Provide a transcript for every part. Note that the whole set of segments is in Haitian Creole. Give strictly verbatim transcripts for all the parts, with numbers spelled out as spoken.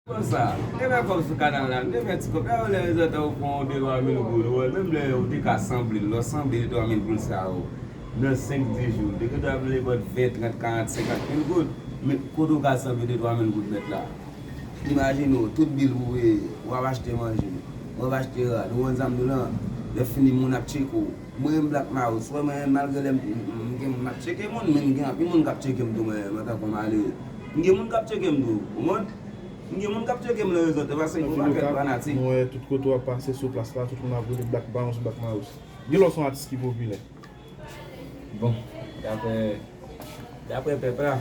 Konsa, te fè kòb sou kanal la, te fè ti kòb. Lè yo lè rezilta ou pran de twa mil goud, ou wè, menm lè ou te ka sanble l, lè w sanble de twa mil goud sa yo, nan senk dis jou, te gen dwa vle vòt ven, trant, karant, senkant mil goud. Men kote w ka sanble de twa mil goud mèt la? Imajine w, tout bil ou peye, w ap achte manje, w ap achte rad, ou konn sa m di w lan, lè fini moun ap tcheke w. Mwen menm Black Marouz, wè mwen menm malgre lè m, m, m gen moun ap tcheke moun, men m gen anpil moun k ap tcheke m tou mwen menm antanke yon malere. M gen moun k ap tcheke m tou, ou konprann? M gen moun k ap tcheke m nan rezo te paske m gen yon pakèt fanatik. Nou wè tout kote w ap pase sou plas la, tout moun ap rele Black Marouz, Black Marouz. Gen lè w se yon atis ki popilè. Bon, daprè, daprè pèp la,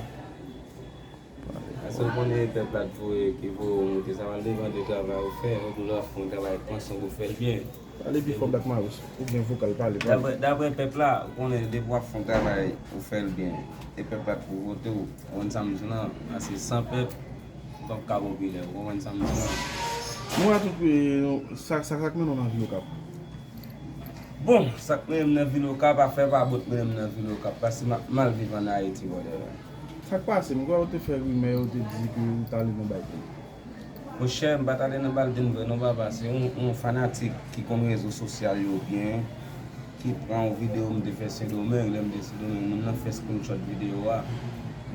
paske w konnen pèp la t voye, ki voye w monte, sa pral depann de travay ou fè, ou toujou ap fè yon travay, panse w fè l byen. Pale pi fò Black Marouz, ou gen vokal, pale, pale. Daprè, daprè pèp la, ou konnen depi w ap fè yon travay, ou fè l byen. E pèp la pou vote w, ou konn sa m di w lan, paske san pèp, ou p ap ka popilè, ou konprann sa m di w lan? Mwen a tout pri, sa, sa, sa k mennen w nan vil Okap? Bon, sa k mennen m nan vil Okap, afè pa bon k mennen m nan vil Okap, paske m ap mal viv ann Ayiti, brother. Sa k pase? M kwè w te fè rimè, yo te di ke w t ale nan Biden. Monchè, m pa t ale nan Biden vre non, papa. Se yon, yon fanatik ki konn rezo sosyal yo byen, ki pran yon videyo m te fè Sendomeng, lè m te Sendomeng, moun nan fè screenshot videyo a,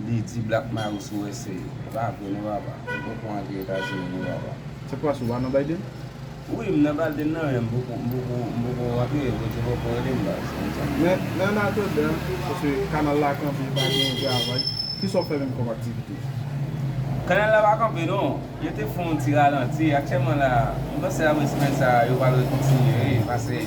li di Black Marouz U S A. E pa vre non, papa. M poko antre Etazini non, papa. Sa k pase, w pa nan Biden? Wi, m nan Biden nan, men m poko, m poko, m poko antre, Bondye poko rele m, baz. Men, men an atandan, paske kanal la kanpe, pa gen travay. Kisa w fè menm kòm aktivite? Kanal la pa kanpe non. Yo te fè yon ti ralanti. Aktyèlman la, m panse apre semèn sa a, yo pral rekontinye, wi, paske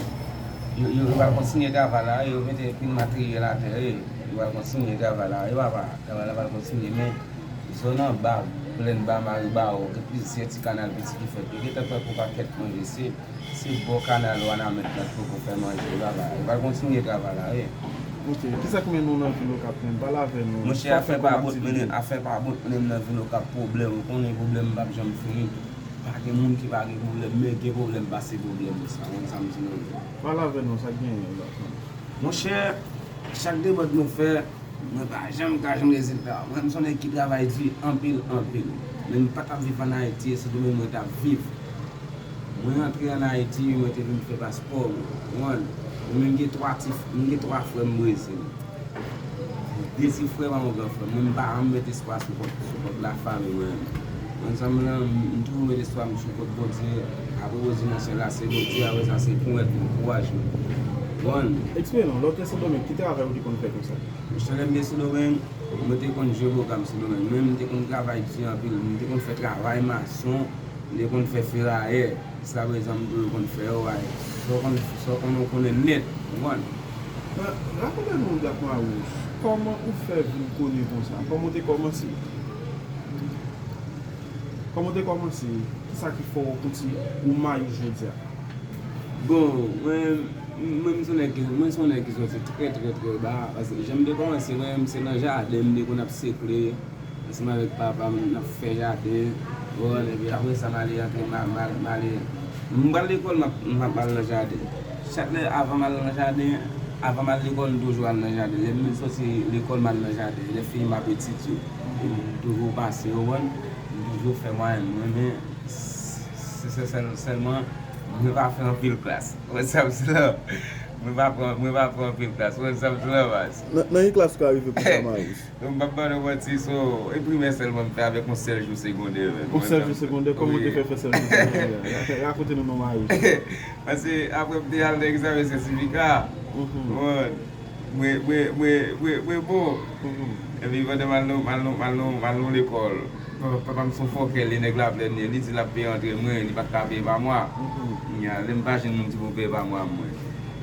yo, yo, yo pral kontinye travay la, yo mete pil materyèl atè, wi. Yo pral kontinye travay la, wi, papa. Travay la pral kontinye, men zòn anba, Plèn Ba, Maribawo, gen plizyè ti kanal piti ki fèt. Yo gentan fè pou pakèt manje, se Se bò kanal Wanament lan poko fè manje, papa. Yo pral kontinye travay la, wi. Ok, kisa k mennen w nan vil Okap menm? Pale avè nou. Monchè, afè pa bon mennen, afè pa bon mennen m nan vil Okap, pwoblèm, ou konnen pwoblèm p ap janm fini. Pa gen moun ki pa gen pwoblèm, men gen pwoblèm pase pwoblèm, sa, ou konn sa m di nou. Pale avè nou, sa k genyen la? Monchè, chak demande nou fè, Mwen pa janm ka jwenn rezilta. Mwen, m se yon nèg ki travay di anpil, anpil. Men m pa t ap viv ann Ayiti, e Sendomeng mwen t ap viv. Mwen antre ann Ayiti, mwen te vin fè paspò mwen. Ou konprann? Mwen menm, m gen twa ti, m gen twa frè m Brezil. De ti frè m ak yon gran frè m. Mwen, m pa janm met espwa sou kont, sou kont lafanmi mwen. Mwen, sa m, m toujou met espwa m sou kont Bondye. Apre rezimansyon la, se Bondye, apre sa, se pwomèt mwen, kouraj mwen. Ou konprann? Eksplike non, lè w te Sendomeng, ki travay ou te konn fè konsa? Monchè, lè m te Sendomeng, mwen te konn jwe bogam Sendomeng. Mwen, m te konn travay di anpil. M te konn fè travay mason, m te konn fè ferayè. Jiskaprezan, m toujou konn fè yo, ay. Sa w konn, sa w konn, ou konnen nèt, ou konprann? Rakonte nou, Black Marouz, kòman ou fè vin koni konsa? Kòman w te kòmanse? Kòman w te kòmanse? Kisa ki fè w konti ou Marouz jodi a? Bon, mwen, mwen, m se yon nèg ki, mwen se yon nèg ki soti trè, trè, trè ba. Paske jan m te kòmanse, mwen, m se nan jaden, m te konn ap sekle. Ansanm avèk papa m, n ap fè jaden. Ou konprann? Epi apre sa, m ale antre, m a-, m al-, m ale. M pral lekòl, m ap, m ap al nan jaden. Chak lè, avan m al nan jaden, avan m al lekòl, m toujou al nan jaden. Lè m soti lekòl, m al nan jaden. Lè fini, m ap etidye. M toujou pase, ou konprann? M toujou fè mwayèn mwen, men se, se sèl, sèlman, mwen pa fè anpil klas. Ou konn sa m di la? Mwen pa pran, mwen pa pran anpil klas. Ou konn sa m di la, baz? Nan, nan ki klas ou ka rive konsa, Marouz? Donk, m p ap ba nou manti, so, e primè sèlman m fè avèk yon sèl jou segondè, menm. Yon sèl jou segondè? Kòman w te fè fè sèl jou segondè a? Rakonte nou non, Marouz. Paske apre m te al nan egzamen sètifika, mwen, mwen, mwen, mwen, mwen bon. Epi pandan m al nan, m al nan, m al nan, m al nan lekòl, papa, papa m se yon fòkè, li nèg Laplèn li ye, li di l ap peye antre mwen, li pa t ka peye pa mwa. Kounye a, lè m pa jwenn moun ki pou peye pa mwa mwen.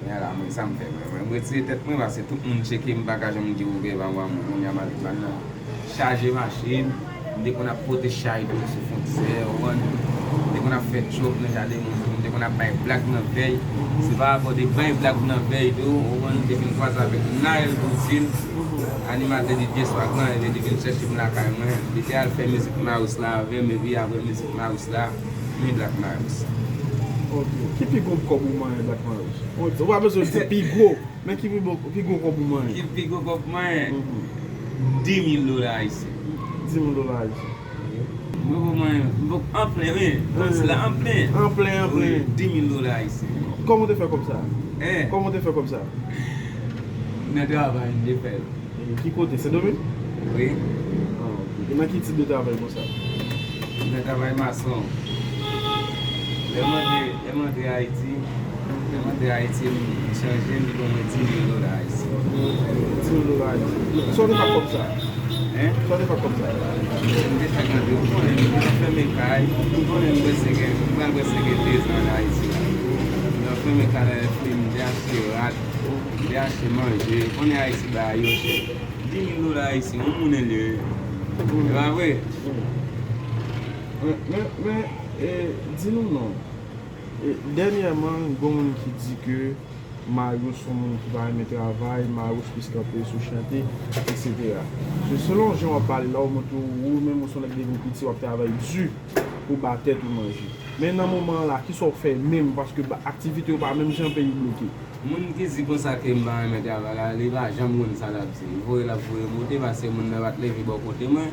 Kounye a la, mwen, sa m fè, mwen, mwen, m retire tèt mwen, paske tout moun tcheke m, m pa ka jwenn moun ki pou peye pa mwa mwen. Kounye a, m al, m al nan chaje machin, m te konn ap pote chay tou sou fwontyè, ou konprann? M te konn ap fè djòb nan jaden moun tou, m te konn ap bay blag nan vèy. Se pa rapò de bay blag nan vèy tou, ou konprann? M te vin kwaze avèk Naël Boudin, animatè di Byen Swag lan, epi li vin chèche m lakay mwen. Li te al fè mizik Marouz la avè m, epi apre mizik Marouz la, vin Black Marouz. Ok. Ki pi gwo kòb ou manyen, Black Marouz? Ou pa bezwen di pi gwo, men ki pi gwo, pi gwo kòb ou manyen? Ki pi gwo kòb manyen? Dis mil dola ayisyen. Dis mil dola ayisyen. Mwen, mwen, an plen, wi. Kòm si la, an plen. An plen, an plen. Wi, dis mil dola ayisyen. Kòman w te fè kòb sa? Hein? Kòman w te fè kòb sa? Nan travay, m te fè l. E ki kote? Sendomeng? Wi. Ah, ok. E nan ki tip de travay konsa? Nan travay mason. Lè m antre, lè m antre Ayiti, lè m antre Ayiti, m chanje, m li ban mwen dis mil dola ayisyen. Dis mil dola ayisyen. Sa w te fè ak kòb sa? Hein? Sa w te fè ak kòb sa? M te fè gade, ou konnen, m te fèmen kay, ou konnen m prèske gen, m pral prèske de zan ann Ayiti la. M te fèmen kay la, lè fini, m te achte rad, m te achte manje, ou konnen Ayiti bagay yo chè. Dis mil dola ayisyen, yon moun elere. E pa vre? Men, men, men, e, di nou non. E, dènyèman, gen moun ki di ke Marius se yon moun ki pa renmen travay, Marius plis kanpe sou chante, etsetera. Se selon jan w ap pale la, w montre w, ou menm ou se yon nèg depi w piti, w ap travay di pou ba tèt ou manje. Men nan moman an la, kisa w fè menm? Paske ba, aktivite yo pa menm jan, peyi bloke. Moun ki di konsa ke m pa renmen travay la, li pa janm konn sa l ap di. Voye l ap voye moute, paske moun nan pa t leve bò kote mwen.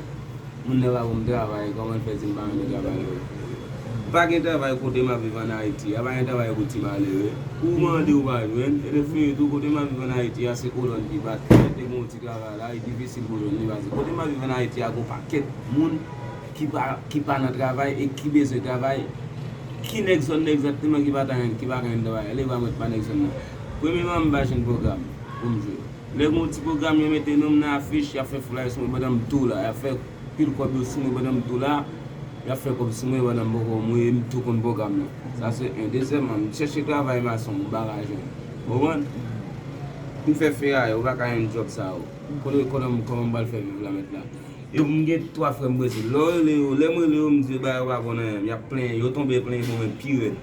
Moun nan pa ban m travay, kòman l fè di m pa renmen travay la? Pa gen travay kote m ap viv ann Ayiti a, pa gen travay pou ti malere. Ou mande, ou pa jwenn. E lè fini tou, kote m ap viv ann Ayiti a, se kolòn ki bat. Te gen yon ti travay la, e difisil pou jwenn li, paske kote m ap viv ann Ayiti a, gen yon pakèt moun ki pa, ki pa nan travay e ki bezwen travay. Ki nèg zòn nan egzakteman ki pa ta, ki pa ka jwenn travay? Lè pa mwen pa nèg zòn nan. Premyèman, m pa jwenn pwogram pou m jwe. Lè gen yon ti pwogram, yo mete non m nan afich, y ap fè flay sou mwen pandan m tou la, y ap fè pil kòb yo sou mwen pandan m tou la, y ap fè kòb sou mwen pandan m poko mouri, m tou konn pwogram nan. Sa se en. Dezyèmman, m chèche travay mason, m pa ka jwenn. Ou konprann? M fè feraye, ou pa ka jwenn djòb sa yo. Kote, kote m, kòman m pral fè viv la mèt la? Yo, m gen twa frè m Brezil. Lè w rele yo, lè m rele yo, m di yo bagay yo pa bon nan men m. Y ap plenyen, yo tonbe plenyen pou mwen pi rèd.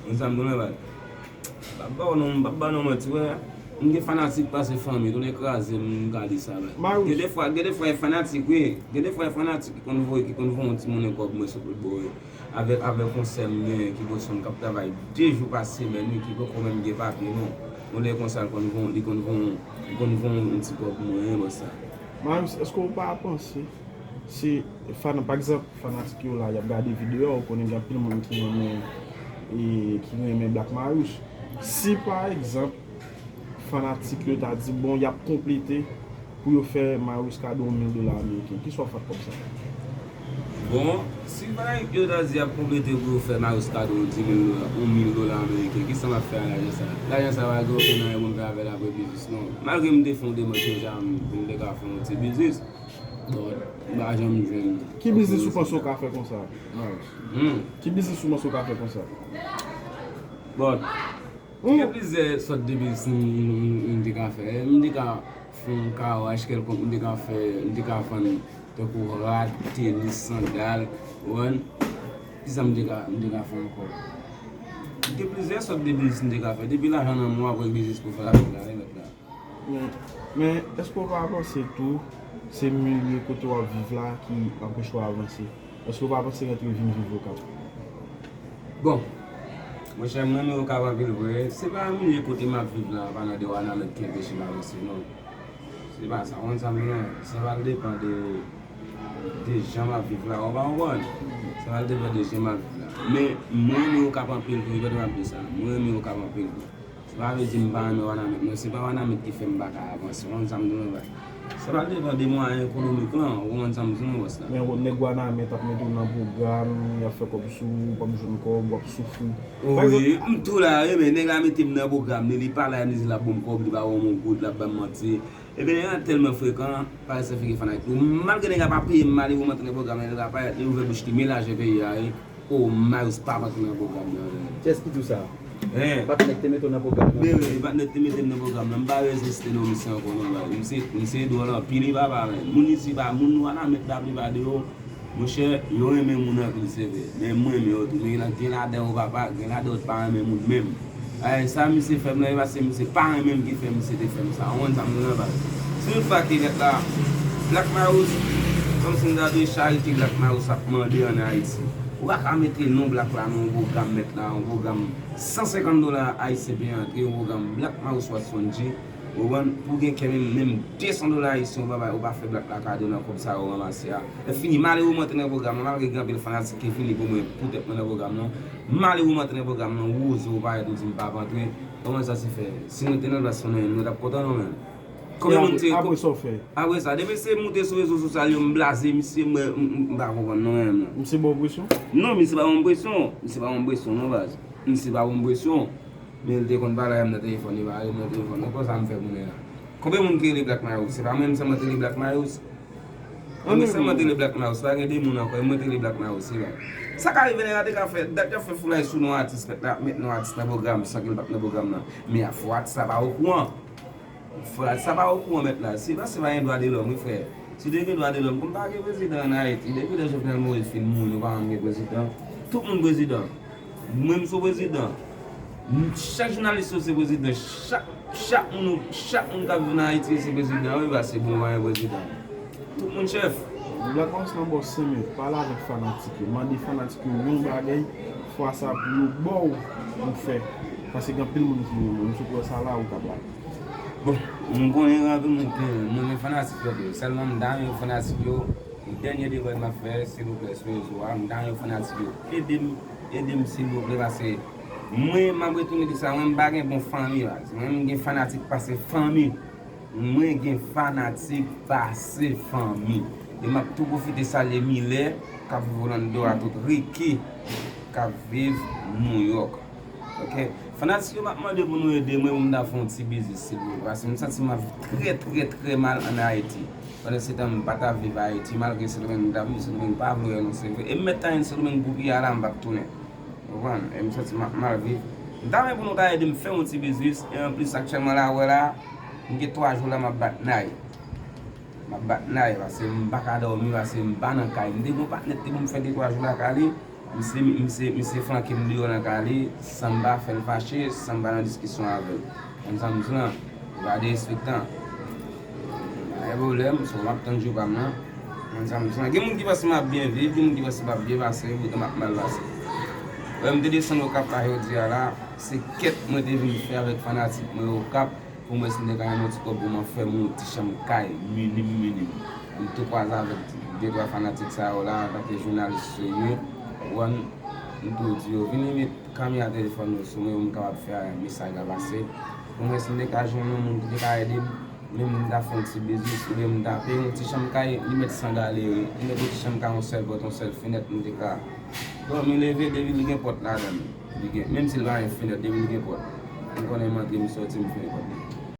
Konn sa m di w la, baz. M p ap ba w non, m p ap ba w non manti, wè. M gen fanatik pase fanmi, tonnè kraze m, m ka di sa, baz. Marius. Gen de fwa, gen de fwa e fanatik, wi. Gen de fwa e fanatik ki konn voye, ki konn voye yon timoun kòb mwen sou kout bò, wi. Avèk, avèk yon sè m genyen ki Boston, k ap travay de jou pa semèn, wi, ki poko menm gen papye, non. Yon lè konsa, l konn voye, li konn voye, li konn voye yon ti kòb mwen, bòs la. Marius, èske w pa panse se fana-, pa egzanp, fanatik yo la, y ap gade videyo a, ou konnen gen anpil moun ki renmen, e, ki renmen Black Marius. Si, pa egzanp, fanatik yo ta di, bon, y ap konplete pou yo fè Marius kado yon mil dola ameriken, kisa w ap fè ak kòb sa? Bon, si fanatik yo ta di y ap konplete pou yo fè Marius kado yon dis mil dola, yon mil dola ameriken, kisa m ap fè ak lajan sa? Lajan sa pa gen okenn anyen pou m fè avè l apre biznis, non. Malgre m te fè yon demach deja, m, pou m te ka fè yon ti biznis. Bon, m pa janm jwenn. Ki biznis ou panse w ka fè konsa, Marius? Hmm. Ki biznis ou panse w ka fè konsa? Bon, gen plizyè sòt de biznis m, m, m, m te ka fè. M te ka fè yon car wash kèlkonk, m te ka fè, m te ka vann tankou rad, tenis, sandal, ou konprann? Kisa m te ka, m te ka fè ankò? Gen plizyè sòt de biznis m te ka fè. Depi lajan nan men w, ap wè biznis pou fè avèk la, wi, mèt la. Men, men, èske w pa panse tou, se milye kote w ap viv la ki anpeche w avanse? Èske w pa panse rantre vin viv Okap? Bon, monchè, m renmen Okap anpil vre. Se pa milye kote m ap viv la, pa nan de wanament ki anpeche m avanse, non. Se pa sa, w konn sa m di w, sa va depann de, de jan m ap viv la, ou pa konprann? Sa va depann de jan m ap viv la. Men, mwen renmen Okap anpil tou, wi, pandan m ap di sa, mwen renmen Okap anpil tou. Sa pa vle di m pa renmen Wanament, non, se pa Wanament ki fè m pa ka avanse, w konprann sa m di w, baz. Sa va depann de mwayen ekonomik lan, ou konprann sa m di w, bòs la. Men, nèg Wanament ap mete w nan pwogram, y ap fè kòb sou ou, w p ap jwenn kòb, w ap soufri. Wi, m tou la, wi, men nèg la mete m nan pwogram li, li pa la, li di l ap ban m kòb, li pa ban m yon goud, l ap ban m manti. Ebyen, nèg la tèlman frekan, pa egzanp, figi fanatik. Malgre nèg la pa peye m mal, li voye m antre nan pwogram, nèg la pa, li ouvè bouch li, men lajan peyi a, wi. O, Marius pa p antre nan pwogram nan, menm. Kiyès ki di w sa? Hein? Patnè k te mete w nan pwogram nan? Men wi, patnè k te mete m nan pwogram nan. M pa reziste non, misye ankò non, baz. Misye, misye dwòl anpil, wi, papa, menm. Moun isi pa, moun Wanament laplipa de yo, monchè, yo renmen moun anpil, se vre. Men mwen renmen yo tou. Men gen ladan yo, papa, gen ladan yo t pa renmen moun menm. Ay, sa misye fè m nan, e pa se misye pa renmen m ki fè misye te fè m sa. Ou konn sa m di w, baz. Si yon fwa ke nèt la, Black Marius, kòmsi m ta dwe charite Black Marius ap mande ann Ayiti. Ou pa ka mete non Black la nan yon pwogram, mèt la, yon pwogram san senkant dola ayisyen pe antre, yon pwogram Black Marius Watson J, Ou konprann? Pou gen kè menm, menm de san dola ayisyen ou pa bay, ou pa fè Black la kado nan kòb sa yo ranmase a. E fini, malere mwen te nan pwogram nan, malgre gen anpil fanatik ki vini pou mwen poutèt mwen nan pwogram nan. Malere mwen te nan pwogram nan, wozo ou parèt ou di m p ap antre. Kòman sa se fè? Si mwen te nan plas fanmi an, mwen t ap kontan non men. Konbyen moun te apre sa w fè? Apre sa, depi se moute sou rezo sosyal yo, m blaze misye, mwen, m, m, m pa konprann non men non. Misye ba w presyon? Non, misye pa ban m presyon. Misye pa ban m presyon non baz. Misye pa ban m presyon. Men li te konn pale avè m nan telefòn, li pale m nan telefòn. Nan konsa m fè kounye a. Konbyen moun ki rele Black Marius? Se pa mwen menm sèlman te rele Black Marius? Mwen menm sèlman te rele Black Marius, pa gen de moun ankò, e mwen te rele Black Marius, se la. Sa ka rive nèg la te ka fè, dat y ap fè foulay sou non atis, mèt la ap met non atis nan pwogram san ke l pa t nan pwogram nan. Men fò atis la pa okouran. Fò atis la pa okouran mèt la. Se pa, se pa gen dwa de lòm, wi frè. Si te gen dwa de lòm, kòm pa gen prezidan ann Ayiti, depi lè Jovenel Moïse fin mouri, nou pa janm gen prezidan. Tout moun prezidan. Mwen m sou prezidan. Chak jounalis yo se prezidan. Chak, chak moun, chak moun k ap viv nan Ayiti se prezidan wi, paske bon pa gen prezidan. Tout moun chèf. Black Marius nan ba w senk minit, pale avèk fanatik yo, mande fanatik yo yon bagay, fwa sa pou yo ba w pou w fè. Paske gen anpil moun ki renmen w, m sot wè sa la ou ka pale. Bon, m konnen gen anpil moun ki renmen m, mwen gen fanatik yo tou, sèlman m ta renmen fanatik yo, dènye demann m ap fè, silvouplè, sou rezo a, m ta renmen fanatik yo ede m, ede m silvouplè, paske mwen, m ap retounen di sa, mwen m pa gen bon fanmi baz, mwen m gen fanatik pase fanmi. Mwen gen fanatik pase fanmi. E m ap tou pwofite salye Milè k ap viv Orlando a tout, Ricky k ap viv Nouyòk. Oke? Fanatik yo, m ap mande pou nou ede mwen pou m ta fè yon ti biznis silvouplè. Paske m santi m ap viv trè, trè, trè mal ann Ayiti. Pandansetan m pa ta viv Ayiti, malgre Sendomeng m ta viv, Sendomeng pa vle wè nou, se vre. E m mèt ta jwenn Sendomeng pou pi a la, m p ap tounen. Ou konprann? E m santi m ap mal viv. M ta renmen pou nou ta ede m fè yon ti biznis. E anplis, aktyèlman la, ou wè la, m gen twa jou la, m ap bat nay. M ap bat nay, paske m pa ka dòmi, paske m pa nan kay. M te gen yon patnè ki te pou m fè de twa jou lakay li. Misye, misye, misye flanke m deyò nan kay li, san m pa fè l fache, san m pa nan diskisyon avè l. Konn sa m di lan, ou pa derespektan. Pa gen pwoblèm, so m ap tann jou pa m nan. Konn sa m di lan. Gen moun ki panse m ap byen viv, gen moun ki panse m ap byen pase, poutan m ap mal pase. Lè m te desann Okap la jodi a la, se kèt mwen te vin fè avèk fanatik mwen Okap, pou m wè si m te ka jwenn yon ti kòb pou mwen fè m yon ti chanm kay, minim, minim. M tou kwaze avèk de twa fanatik sa yo la, antanke jounalis serye, ou konprann, m tou di yo, vini met Kami a telefòn nou sou mwen pou m kapab fè mesaj la pase. Pou mwen, si m te ka jwenn yon moun ki te ka ede m, menm m ta fè yon ti biznis, oubyen m ta peye yon ti chanm kay, li mèt san galeri, li mèt yon ti chanm kay, yon sèl pòt, yon sèl fenèt, m te ka dòmi leve, depi li gen pòt ladan l, li gen, menm si l pa gen fenèt, depi li gen pòt, m konnen m antre, m sòti, m fè nenpòt.